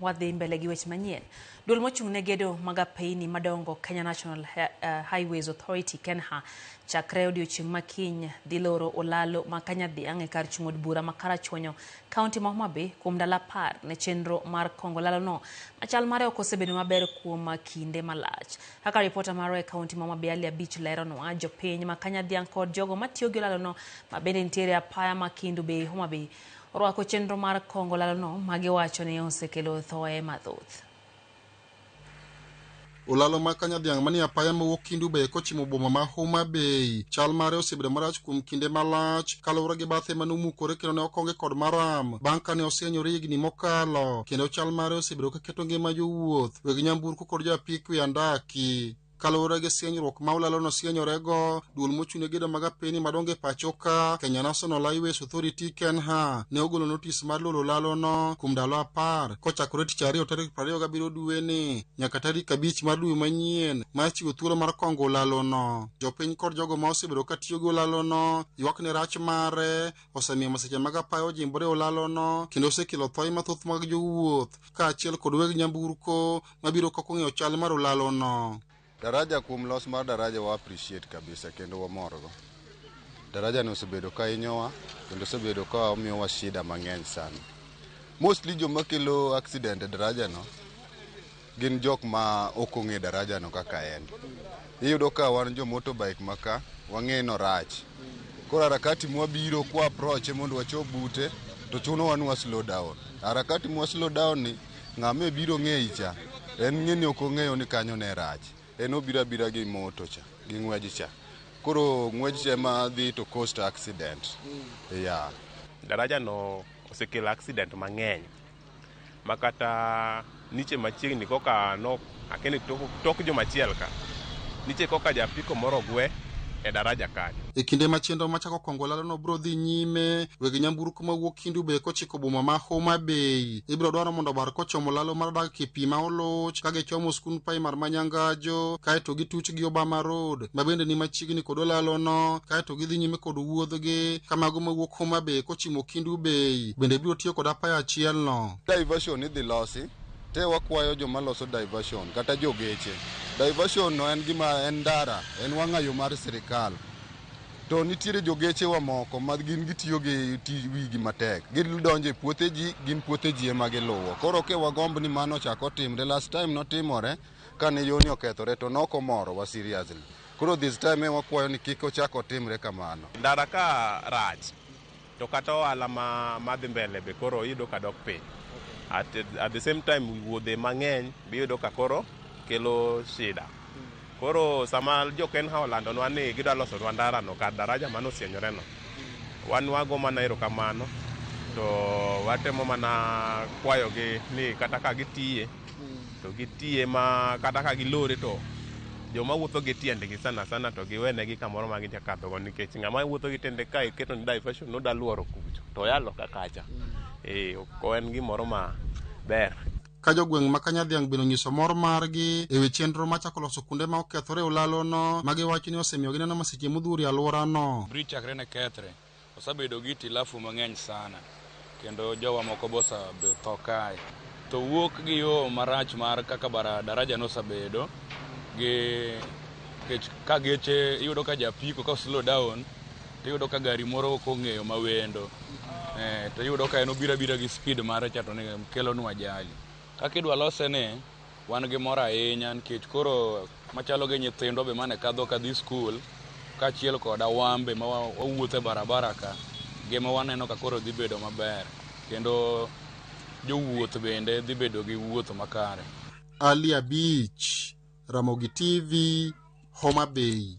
Wadhi mbele gi weche manyien. Duol mochung' ne gedo mag apeyni madongo Kenya National Highways Authority KENHA chakre odiochieng' ma kiny dhi loro olalo ma Kanyadhiang' e kar chung' od bura ma Karachuonyo, kaunti ma Homa Bay kuom ndalo 10 ne chenro mar kongo olalono ma chal mare ok osebedo maber kuom kinde malach. Kaka ripota marwa e kaunti ma Homa Bay Ali Abich leronwa, jopiny ma Kanyadhiang' kod jogo matiyo gi olalono ma bende nitiere apaya ma Kendu Bay, Homa Bay orwako chenro mar kongo olalono ma giwacho ni osekelo thoe mathoth. Olalo ma Kanyadhiang' manie apaya mawuok Kendu Bay kochimo boma ma Homa Bay chal mare osebedo marach kuom kinde malach kaluwore gi bathe manomukore kendo ne okonge kod maram bang' kane osienyore higni mokalo kendo chal mare osebedo kaketo ngima jowuoth, weg nyamburko kod jo apiko e andaki. Kaluwore gi sienyruok ma olalo no sienyorego, duol mochung' ne gedo mag apeyni madongo e pacho ka, Kenya National Highways Authority KENHA, ne ogolo notis mar loro olalono kuom ndalo 10 kochakore tich ariyo tarik 27 dweni nyaka tarik 5 mar dwe manyien mar chiwo thuolo mar kongo olalono. Jopiny kod jogo ma osebedo ka tiyo gi olalono ywak ni rach mare osemiyo masiche mag apaya ojimbore e olalono kendo osekelo thoe mathoth mag jowuoth kaachiel kod weg nyamburko mabiro kok ong'eyo chal mar olalono. Daraja kuom los mar daraja wa appreciate kabisa kendo wamorgo. Daraja no osebedo ka hinyowa kendo osebedo ka omiyowa shida mang'eny sana. Mostly joma kelo accident e daraja no gin jok ma ok ong'e daraja no kaka en. Iyudo ka wan jo motorbike ma ka wang'e no rach. Koro harakati mwabiro kwa approach mondo wachop bute to chunowa ni wa slow down. Harakati mwa slow down ni ng'ama biro ng'eyi cha en ng'e ni ok ong'eyo ni kanyo ne rach. En obiro abira gi moto cha, gi ng'wej cha. Koro ng'wej cha ema dhi to cause accident. Yeah. Daraja no osekelo accident mang'eny ma kata niche machiegni koka no akeni tok jomachiel ka niche koka japiko moro ogwe e daraja kanyo. E kinde ma chenro machako kongo olalono biro dhi nyime, weg nyamburko mawuok Kendu Bay kochiko boma ma Homa Bay ibiro dwaro mondo obar kochomo olalo mar dak e pi ma oluch ka gichomo skund primar ma Nyangajo kaeto gituch gi Obama Road ma bende ni machiegni kod olalono kaeto gidhi nyime kod wuodhgi ka mago mawuok Homa Bay kochimo Kendu Bay bende biro tiyo kod apaya achielno. Diversion idhi losi te wakwayo joma loso diversion kata jogeche. Diversion no en gima en ndara, en wang'ayo mar sirikal. To nitiere jogeche wa moko ma gin gitiyo gi wigi matek. Gidonjo e puothe ji, gin puothe ji ema giluwo. Koro ke wagomb ni mano ochak otimre. Last time notimore kane yoni okethore to nokomorowa seriously. Koro this time e wakwayo ni kik ochak otimre kamano. Ndara ka rach to kata ohala ma dhi mbele be koro iyudo ka dok piny. At the same time wuodhe mang'eny be iyudo ka koro kelo shida. Koro sama jo KENHA olandonwa ni gidwa losonwa ndara no kar daraja mane osienyore no, wan wago mana erokamano to watemo mana kwayogi ni kata ka gitiye to gitiye ma kata ka gilore to joma wuotho gi tiendgi sana sana to giwenegi kamoro ma ginya kadhogo nikech ng'ama wuotho gi tiende ka iketo ni diversion noda luoro kucho to oya loka kacha. Ok en gimoro ma ber. Ka jogweng' ma Kanyadhiang' bende onyiso mor margi e wi chenro machako loso kuonde ma okethore e olalono ma giwacho ni osemiyo gineno masiche modhuro e alworano. Bridge chakre ne kethre, osebedo gi hitilafu mang'eny sana kendo jowa moko be osetho kae. To wuok gi yo marach mar kaka daraja nosebedo gi kech ka geche iyudo ka japiko ka slow down to iyudo ka gari moro ok ong'eyo mawendo. To iyudo ka en obiro abira gi speed mare cha to kelonwa ajali. Kaka idwa lose ni wan gi mor ahinya nikech koro machalo gi nyithindwa be mane kadho kadhi skul kaachiel koda wambe ma wawuotho e barabara ka, ngima waneno ka koro dhi bedo maber kendo jowuoth bende dhi bedo gi wuoth makare. Ali Abich, Ramogi TV, Homa Bay.